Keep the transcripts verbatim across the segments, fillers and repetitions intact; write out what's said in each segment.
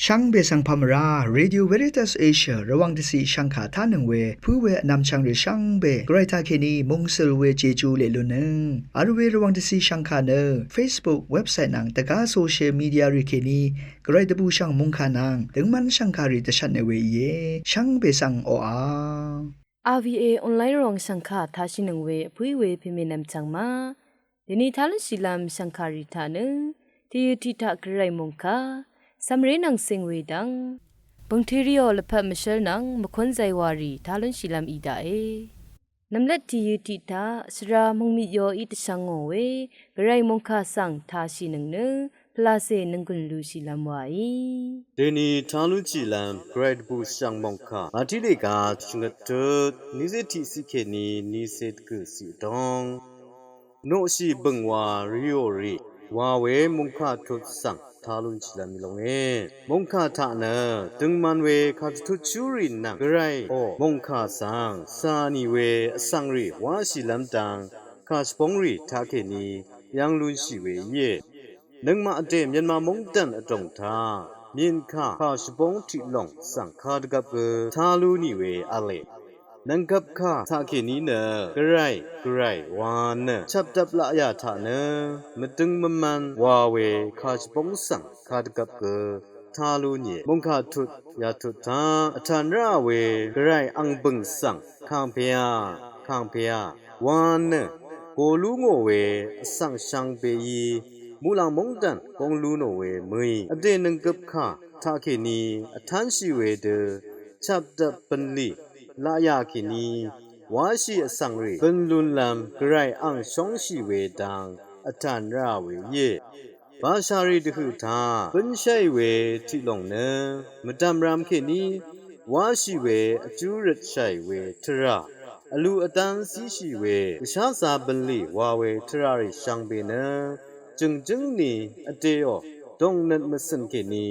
Shvngbe svng pà mvrá, Radio Veritas Asia Rvwàng dvciq shvngkà tánøng we pǿ we vnvmchvng rì shvngbe Gvray taqkèní mungsøl we Jeju leq lunnøng vl we Rvwàng dvciq shvngkà nø Facebook, website nvng dvgá social media rì kèní Gvray dvbùshv̀ng mòngkà nvng døngmv́n shv̀ngkàrì dvshvtne we íe. Shvngbe svng oqà. R V A online Rvwàng shv̀ngkà tashìnøng we vpǿí we pèmènvm chv̀ng ma. Dèni tá lúnshìlv́m shv̀ngkàrì taq nø tìyø tiq taq Gvray mòngkà, cv̀mré nvng cing we dv́ng bø̀ngteriò lvpat mvshv́l nvng mvkún zaywàrì tá lúnshìlv́m í daqe. Nv̀mlat tìyø tiq taq svra mòngmit yoí dvshvng ngò we Gvray mòngkà svng tashìnøng nø pvlacè nònggùn lushìlv́m waí. Dèni tá lúnshìlv́m Gvray dvbùshv̀ng mòngkà Màtí lèga shvngøt tut nícé tiqciq kèní nícé dvgø̀ ciq dóng. Noqshì bø̀ng wa rìò rì wa we mòngkà tut svng tá lúnshìlv́m í lónge. Mòngkà taq nø døngman we kàdvtutshúrì nvng Gvrayò mòngkà svng cà nì we vsvng rì wáshìlv́m dang kàshvbóng rì taqkèní yv́ng lúnshì we íe. Nøngmaq vdè Myanmar móngdàn vdòng taq mìnkà kàshvbóng tiq lòng svng kadvgvp gø tá lú nì we v̄le. Nv̀nggvp kà taqkèní nø Gvray, Gvray wa nø chvpdvp laqyà taq nø mvdøng mvman wa we kàshvbóng svng kadvgvp gø tá lú nìe. Mòngkà tut yatut taq vtàn rá we Gvray ang bø̀ng svng kàngpèà, kàngpèà wa nø go lú ngò we vsvng shvngbeí muqlàng móngdàn góng lú nò we mø̀í vdè nv̀nggvp kà taqkèní vtánshì we dø chvpdvp bv̀nlì laqyà kèní wáshì vsvng rì bø̀n lúnlv́m Gvray ang shóngshì we dang vtàn rá we íe. Bashà rì dvhø̀ taq bǿnsháì we tiq lòng nø mvdv̀m rv̄m kèní wáshì we vjú røtshàì we tvrà vlu vdán zíshì we dvsházā bv̀nlì wa we tvrà rì shvngbe nø jø̀ngjǿng ni vdèò dòngnøt mvcø̀n kèní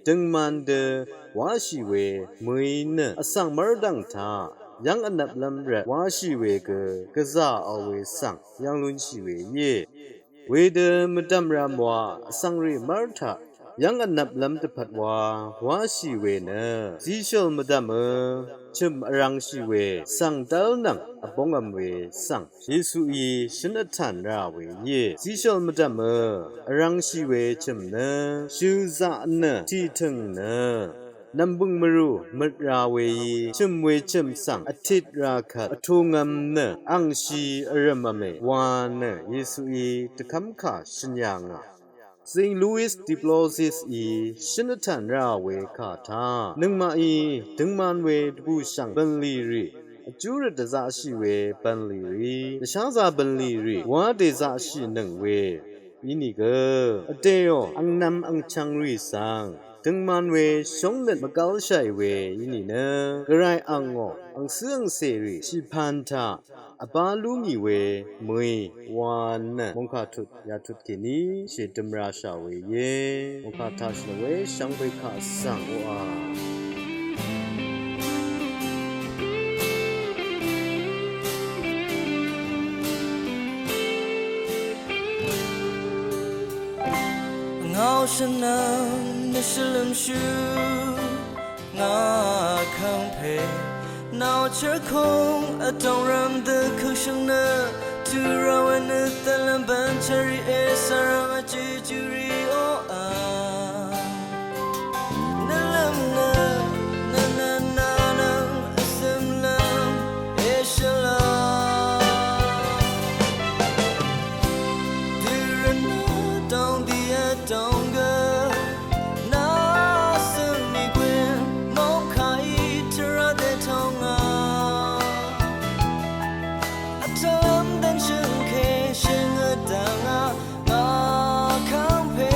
døngman dø wáshì we mø̀í nø vsvng mv́rdv̀ng taq yv́ng vnvplv́m rvt wáshì we gø gvzà vl we svng yv́ng lúnshì we íe. Wedø mvdv̀m rv̄m wa vsvng rì mv́r taq yv́ng vnvplv́m dvpvt wa wáshì we nø zíshøl mvdv̀mø chø̀m vrv̄ngshì we svng dv́l nvng vbóngvm we svng Yesuí shǿn vtàn rá we íe. Zíshøl mvdv̀mø vrv̄ngshì we chø̀m nø shø̀ zaq nø tìtø̀ng nø nv̀mbø̀ng mvrù møt ra weí chø̀m we chø̀m svng vtit ra kvt vtungvm nø angshì vrø̀mvme wa nø Yesuí dvkv́mkà shø̀n yà ngà. Saint Louis de Blasius í shǿn vtàn rá we kà taq nøngmaqí døngman we dvbùshv̀ng bv̀nlì rì vjú røt dvzaqshì we bv̀nlì rì dvsházā bv̀nlì rì wá dèzaqshìnøng we ínìgø vdèò angnv̄m angchv̄ng rì svng døngman we shóngnøt mvgv́lshàì we í nìnø Gvray angò angcǿ angcèrì shìpv̀n taq vbá lú ngì we mø̀í wa nø mòngkà tut yatut kèní shèdøm rashà we íe. Mòngkà taq shvnøng we shvngbe kà svng oqà. Ngàò shvnvng nø shvlømshú ngà kàngpè. Nao chvkung vdòng rvm dø køkshøng nø tø̄ ra we nø dvlvm bvn chvri e sara ma jeju rì oqà. Nvlvm nø nvnvn nvnvng vsøm lvm e shvla. Dø rvn nø dòng dì vdòng gø. Nà søng nìgwè mòngkà í tvrà dètòngà. Vtø̄m dvnshø̀ngke shø̀ngø dvngà ngà kàngpè.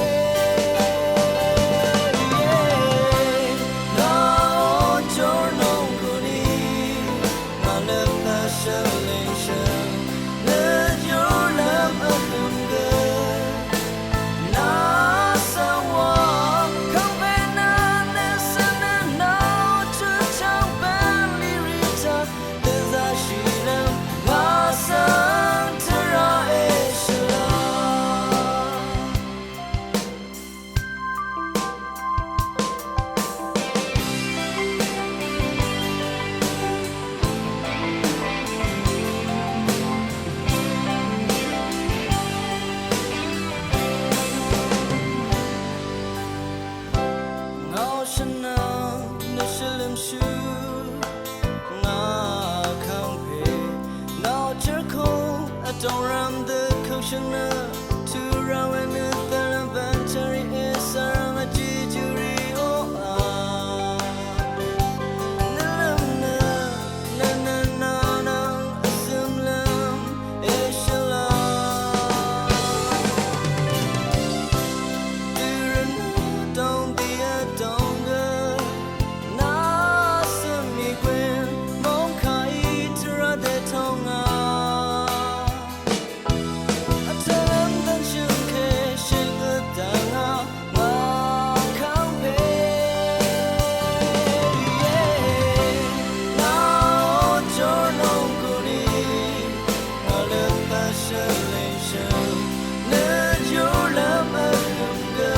Shvnvng nø shvlømshú ngà kàngpè nà chv́rkú vdòng rvm dø køkshvng nø tvrà we nø dvlvm bv̀n chv́rì èsv̀rvm vjì júrì oqà. Nvlvm nø nvnvn nvnvng vzømlvm èshvla. Dø rvnø dòng dì vdòng gø nà svmì gwìn mòngkà í tvrà dètòngà. Vtvlvm dvnshø̀m kèshø̀n gø dvngà ngà kàngpè. Ngà ó jórnòng gùnì ngà løp vshø̀n lìngshø̀n nø júrlv́m vhø̀m gø.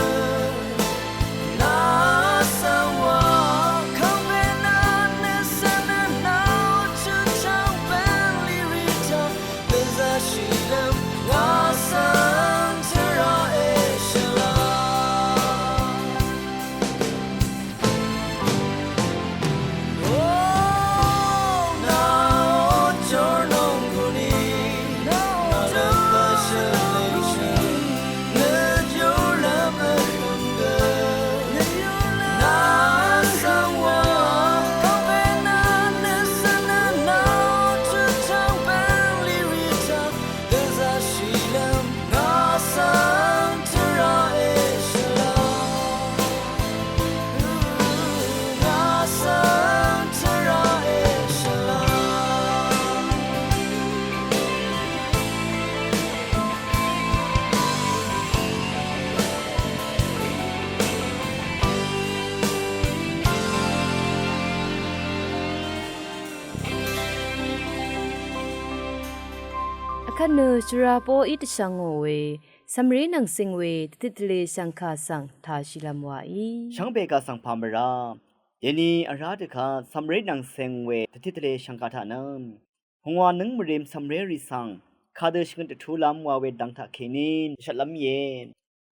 Vkvt nø shvra poqí dvshvngò we cv̀mré nvng cing we dvtit dvlē shv̀ngkà svng tashìlv́m wàí shvngbe kà svng pà mvrá. Dèni vrá dvkvt cv̀mré nvng cing we dvtit dvlē shv̀ngkà taq nø pungwà nǿng mvrim cv̀mrérì svng kadø shvngøt dvtúlv́m wa we dvng taqkèní dvshvtlv́m íe.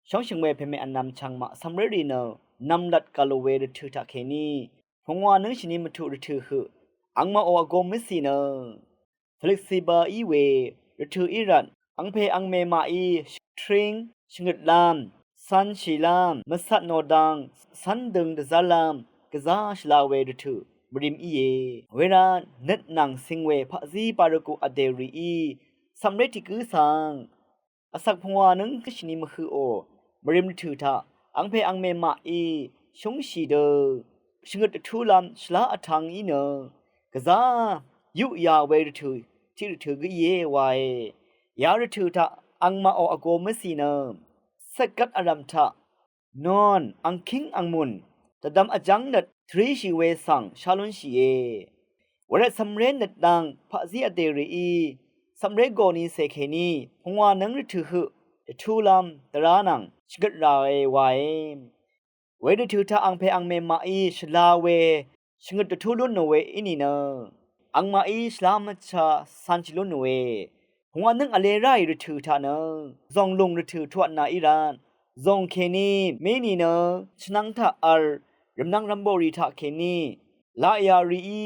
Shóngshø̀ng we pèmè vnvm chvngmaq cv̀mrérì nø nvmlat gv̀lò we rvtø̀ taqkèní pungwà nǿng shvni mvtuq rvtø̀ høq angmaqò vgō mvcì nø tvløksiba í we rvtø̀ í rvt angpè angmè maqí shvtring shvngøtlv́m cv̄nshìlv́m mvcat nò dang cv́n døng dvzv́rlv́m gvzá shvla we rvtø̀ mvrim íe. Wervt nøt nvng cing we paqzí barvguk vdè rìí cv̀mré tiq gǿ svng vsvk pungwà nǿng shvni mvhøqò mvrim rvtø̀ taq angpè angmè maqí shúngshì dø shvngøt dvtúlv́m shvlá vtv̄ng í nø gvzá yuqyà we rvtø̀ tiq rvtø̀ gǿ íe wae. Ya rvtø̀ taq angmaqò vgō mvcì nø cvtgvt vrv̀m taq nòn angkíng angmùn dvdvm vjv́ng nøt tvríshì we svng shá lúnshìe. Wervt cv̀mré nøt dang paqzí vdè rìí cv̀mré gòni cè kèní pungwà nǿng rvtø̀ høq dvtúlv́m dvrá nvng shvngøt ràe wae. Wervtø̀ taq angpè angmè maqí shvla we shvngøt dvtú lún nò we í nìnø angmaqí shvlá mvcha canshì lún nòe. Pungwà nǿng vlē ráì rvtø̀ taq nø zònglùng rvtø̀ tuatnà í rvt zòng kèní mé nìnø chvnvng taq v̄l rvmnvng rvmbòrì taqkèní laqyà rìí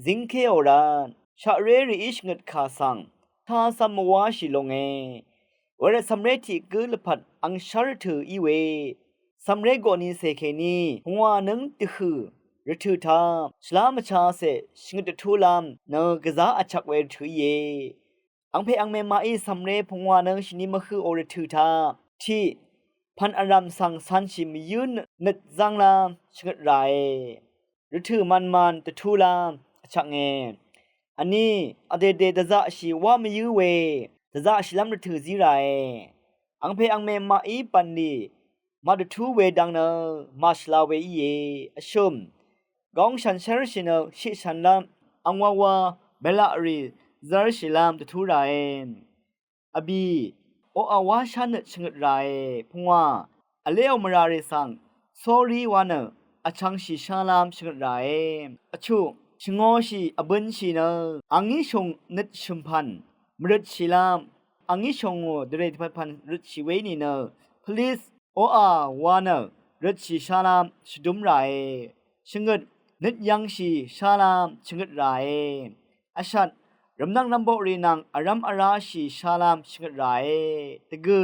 zíngkéò rvt shaqré rìí shvngøt kà svng tacv̄m mvwáshì longe. Wervt cv̀mré tiq gǿ lvpat angshv́r rvtø̀ í we cv̀mré gòni cè kèní pungwà nǿng dvhø̀ rvtø̀ taq shvlá mvchacè shvngøt dvtúlv́m nø gvzá vchvk we rvtø̀ íe. Angpè angmè maqí cv̀mré pungwà nǿng shvni mvhøqò rvtø̀ taq tiq pv̀n vrv̀m svng canshì mvyǿ nøt zv́nglv́m shvngøt ràe. Rvtø̀ mvnman dvtúlv́m vchvknge. Vní vdèdè dvzaqshì wá mvyǿ we dvzaqshìlv́m rvtø̀ zí ràe. Angpè angmè maqí bv̀nlì màdvtú we dang nø màshvla we íe. Vshø̀m góng shànshér shì nø shiqshànlv́m angwawa bèlaqrì zv́rshìlv́m dvtú ràe. Vbì oqà wá shánøt shvngøt ràe. Pungwà vléò mvrà rì svng sórí wa nø vchvngshì shálv́m shvngøt ràe. Vchuq shvngōshì vbønshì nø angí shùng nøt shø̀mpv̀n mvrøtshìlv́m angí shòngò dvrè dvpv̀npv̀n røtshì we í nìnø police oqà wa nø røtshì shalam shvdúm ràe. Shvngøt nøt yv̄ngshì shalam shvngøt ràe. Vshat rvmnvng rvmboqrì nvng vrv́m vráshì shalam shvngøt ràe. Dvgø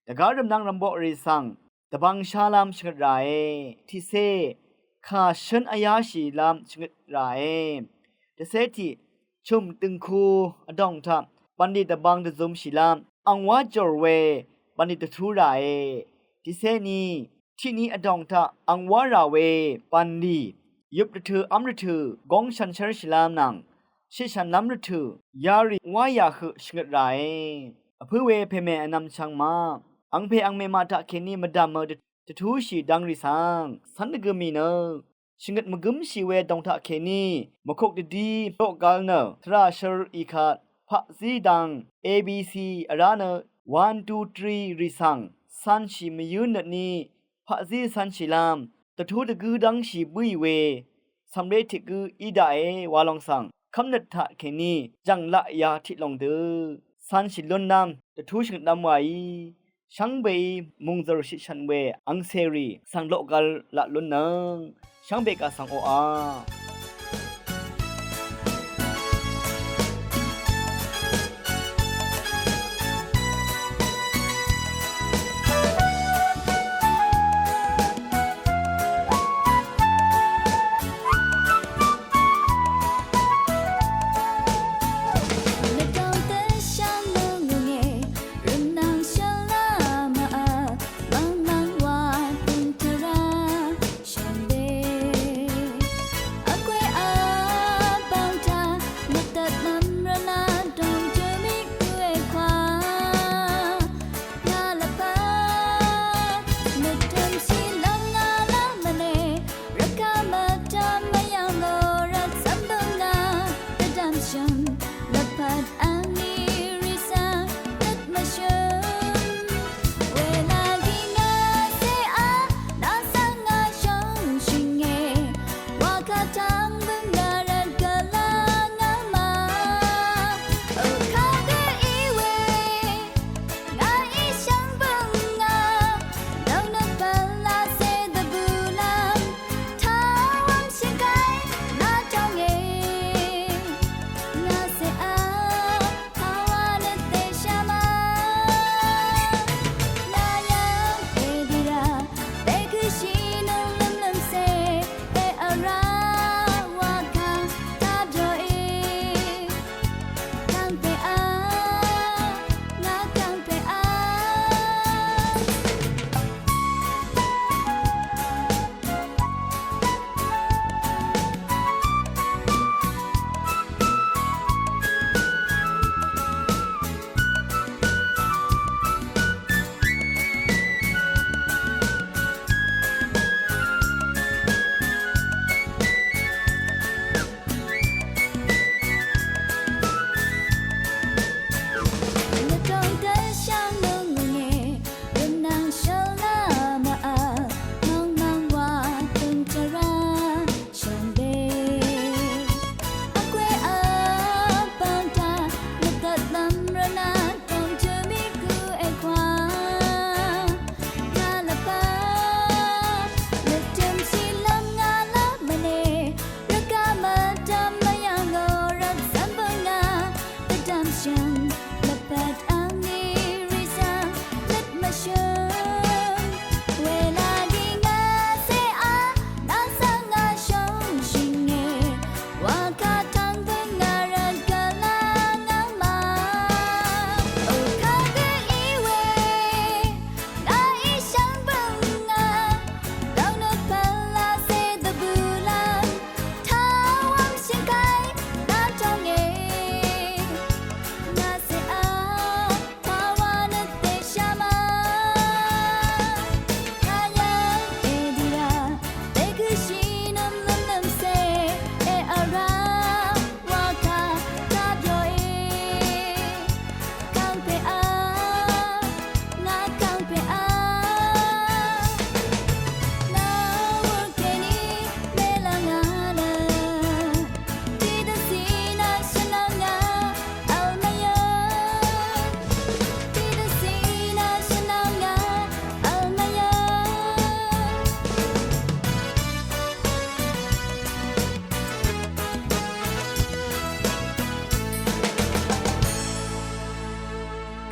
dvgá rvmnvng rvmboqrì svng dvbvng shalam shvngøt ràe. Tiqcé kà shǿn vyáshìlam shvngøt ràe. Dvcé tiq chø̀m dø̀ngku vdòng taq bv̀nlì dvbvng dvzumshìlam angwá jòr we bv̀nlì dvtú ràe. Tiqcé ni tiqni vdòng taq angwá rà we bv̀nlì yøp rvtø̄ v́m rvtø̄ góng shànshér shìlv́m nvng shiqshànlv́m rvtø̄ yarì wá yà høq shvngøt ràe. Vpǿ we pèmè vnvm chvng maq angpè angmè maq taqkèní mvdv̀mø dvtúshì dv̄ng rì svng cv́n dvgø mì nø shvngøt mvgǿmshì we dòng taqkèní mvkuk dvdí loqgvl nø tvrà shør ì kvt paqzí dv̄ng A B C vrá nø one two three rì svng cv̄nshì mvyǿ nøtní paqzí cv̄nshìlv́m dvtú dvgǿ dv́ngshì bǿì we cv̀mré tiq gǿ í daqe wa lòng svng kv́mnøt taqkèní jv̀ng laqya tiq lòng dø cv̄nshì lúnlv́m dvtú shvngøtlv́m waí shvngbeí mùngzø̀r shiqshv̀n we angcèrì svng loqgvl laq lúnnøng shvngbe kà svng oqà.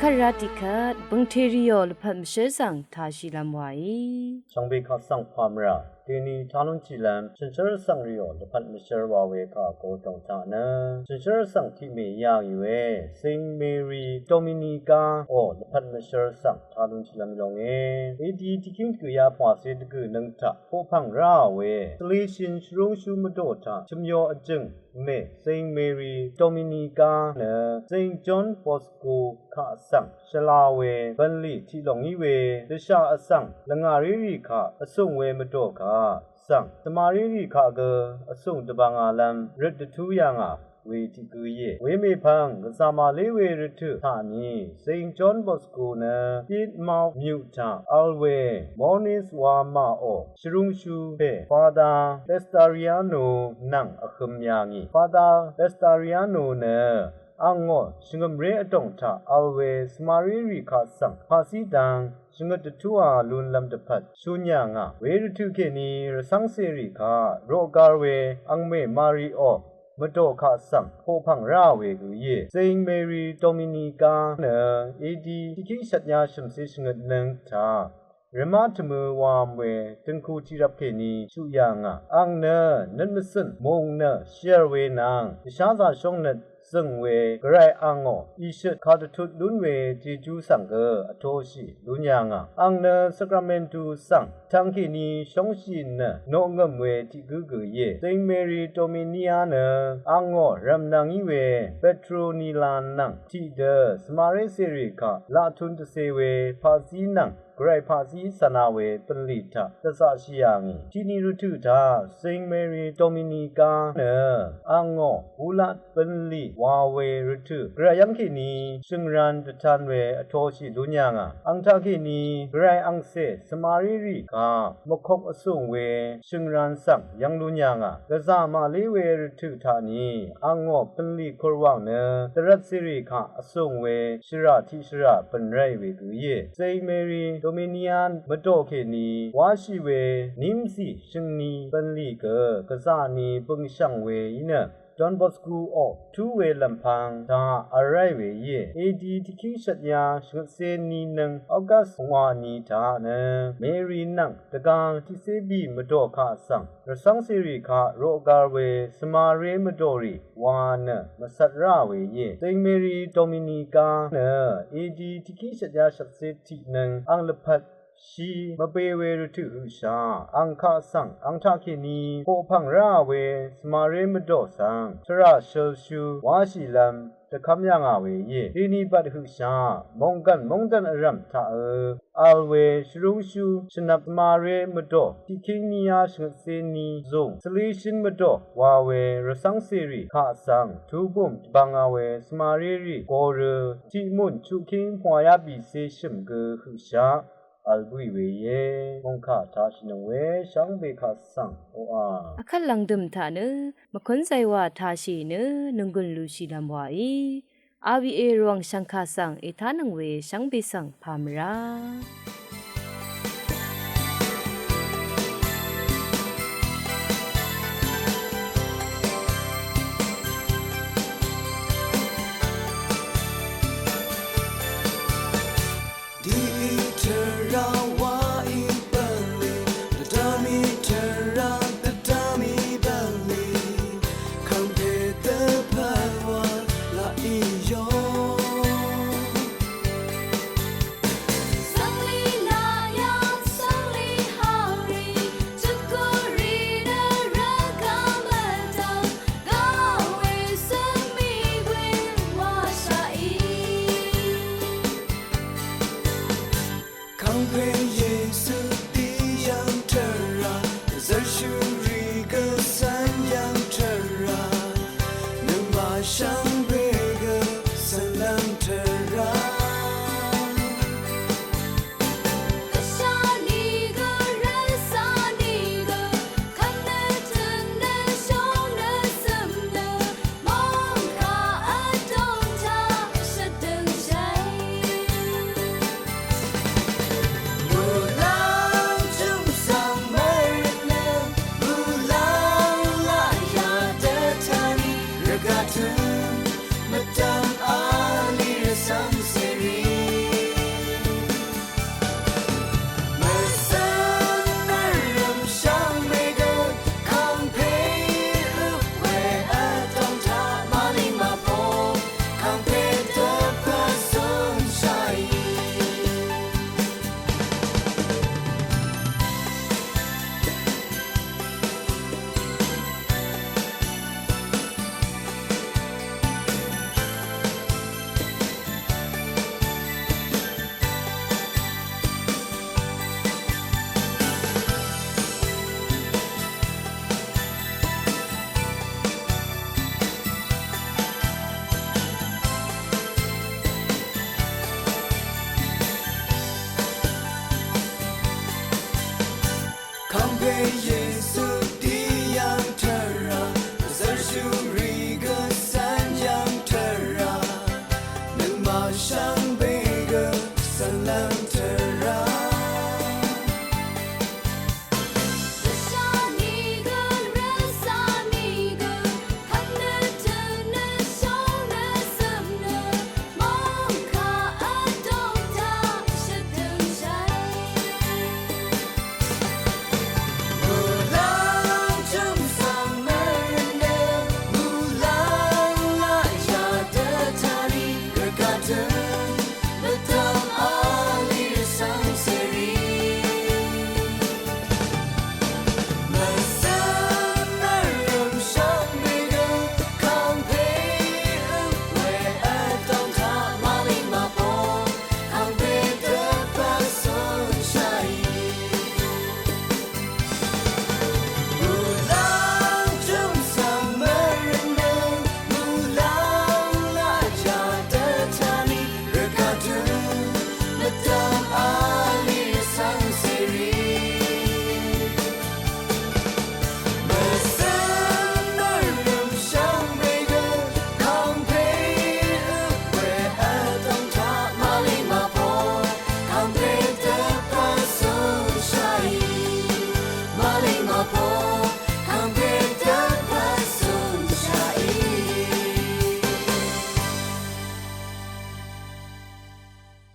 Pvt rá tiqkvt bø̀ngtè rìò lvpat mvshǿl svng tāshìlv́m wàí. Shvngbe kaq svng pàmvrà dèni tá lún tiqlv́m shànshér vsvng rìò lvpat mvshǿl wa we kaq gø dòng taq nø shànshér vsvng tiqmè yà ngì we Saint Mary Dominica ò lvpat mvshǿl svng tá lún tiqlv́m í lóngé. A D tiqkíng dvgø̀yá pvngwàcé dvgø̀ nøng taq poqpv̀ng ráò we Salesian shvrúngshú mvdò taq chø̀myo vjø̀ng mè Saint Mary Dominica nø Saint John Bosco kaq svng shvla we bv̀nlì tiq lòng í we dvshà vsvng lvngàrérì kaq vsùng we mvdò kaq svng svmarérì kaq gø vsùng dvbvngàlv́m røt dvtú yà ngà we tiq gø íe. Wemèpvng gvzà màlé we rvtø̀ taq ni Saint John Bosco nø Pitmouth myuq taq vl we Moniz wa màò shvrúngshú pè Father Pestariano nvng vhøm yà ngì. Father Pestariano nø angò shvngø̀mré vdòng taq vl we svmarérì kaq svng paqzí dang shvngøt dvtúà lúnlv́m dvpvt shún yà ngà. Wervtø̀ kèní rvcv́ngcèrì kaq roqgar we angmè Màrìò mvdò kaq svng poqpv̀ng ráà we gø íe. Saint Mary Dominica nø A D tiqkíng shvtnya shø̀mcé shvngøt nøng taq rvmá tvmø̄ wav̄m we døngku tiqrvp kèní shuq yà ngà. Ang nø nøt mvcø̀n mùng nø shv̀r we nvng dvsházā shóngnøt zø̀ng we gvray angò ìshøt kadvtut lún we jejú svng gø vtoshì lún yà ngà. Ang nø Sacramentu svng tvng kèní shóngshì nø noqngø̀m we tiq gǿ gø íe. Saint Mary Dominica nø angò rv̀mnvng í we Petronila nvng tiqdø svmaré cèrì kaq laqtun dvcē we paqzí nvng gvray paqzí cv̀na we bv̀nlì taq dvzaqshì yà ngì. Tiqni rvtø̀ taq Saint Mary Dominica nø angò wulat bv̀nlì wa we rvtø̀ gvray yv́ng kèní shø̀ngran dvtan we vtoshì lún yà ngà. Ang taq kèní gvray angcè svmarérì kaq mvkok vsùng we shø̀ngran svng yv́ng lún yà ngà. Gvzà màlé we rvtø̀ taq ni angò bv̀nlì kurwàng nø dvrvt cèrì kaq vsùng we shvrà tiq shvrà bø̀n ráì we gø íe. Saint Mary Dominica mvdò kèní wáshì we nímzì shø̀ngni bv̀nlì gø gvzà ni bø̀ngshv̀ng we í nø Don Bosco ò tú we lv̀mpv̄ng taq vl ráì we íe. A D tiqkíng shvtnya shvngøtcé ni nøng August pungwà ni taq nø Mary nvng dvgvng tiqcé bì mvdò kaq svng rvcv́ngcèrì kaq roqgar we svmaré mvdòrì wa nø mvcvt ráà we íe. Saint Mary Dominica nø A D tiqkíng shvtnya shvtcé tiq nøng ang lvpat shì mvbe we rvtø̀ høqshà ang kaq svng ang taq kèní poqpv̀ng ráà we svmaré mvdò svng tvrà shølshú wáshìlv́m dvkv́m yà ngà we íe. Dèní bvt høqshà mònggv̀n móngdv̀n vrv̀m taq ø vl we shvrúngshú shvnvp svmaré mvdò tiqkíng níyá shvngøtcé ni zùng Salesian mvdò wa we rvcv́ngcèrì kaq svng tubùm dvbvngā we svmarérì gorø tiqmùn chuqkíng pungwàyá bìcé shø̀m gø høqshà vl bǿì we íe. Mòngkà tāshìnøng we shvngbe kaq svng oqà vkvt lv̀ngdø̀m taq nø mvkúnzay wa tāshì nø nònggùn lushìlv́m wàí. R V A Rvwàng shv̀ngkà svng ètánøng we shvngbe svng pàmvrá. Kàngpè Yesu tiq yv̀ng tvrà, dvzv́rshúrì gø cv́n yv̀ng tvrà, nøngmaq shvngbe gø cv́nlv́m tvrà. Yesu.